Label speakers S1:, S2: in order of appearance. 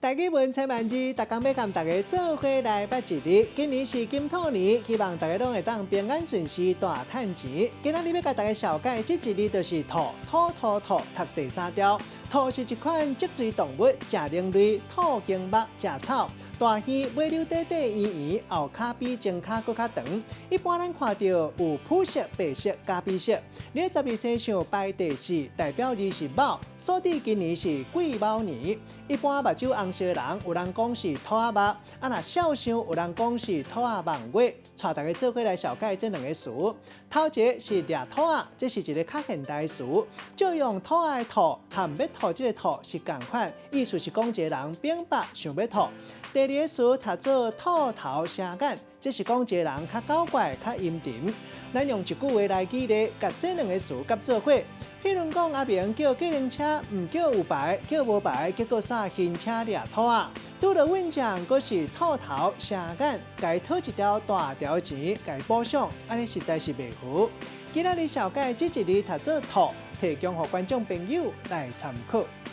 S1: 台語文千萬字，逐工欲共大家做伙來捌一字。今年是金兔年，希望大家攏會當平安順遂，大趁錢。今仔日欲共大家紹介這一字就是兔，兔兔兔，讀第三調。兔是一款脊椎動物，食人類，兔經目，食草。大耳，尾溜短短圓圓，後跤比前跤閣較長。一般咱看著有殕色、白色、咖啡色。佇十二生肖排第四，代表字是卯，所以今年是癸卯年。一般目睭紅色人，有人講是兔仔目；啊，若痟相有人講是兔仔望月。帶大家做伙來紹介這兩个詞。頭一个是掠兔仔，這是一个較現代詞，借用兔仔的吐和欲吐這个吐是仝款，意思是講一个人反腹想欲吐。第二个詞讀做兔頭蛇眼，這是講一个人較狡怪、較陰沉。咱用一句話來舉例，共這兩个詞夾做伙。譬如講，阿明叫計程車，毋叫有牌，叫無牌，結果煞牽車掠兔仔。拄著運將，閣是兔頭蛇眼，共伊討一條大條錢，共伊補償，按呢實在是袂赴。今仔日紹介這一字讀做兔，提供予觀眾朋友來參考。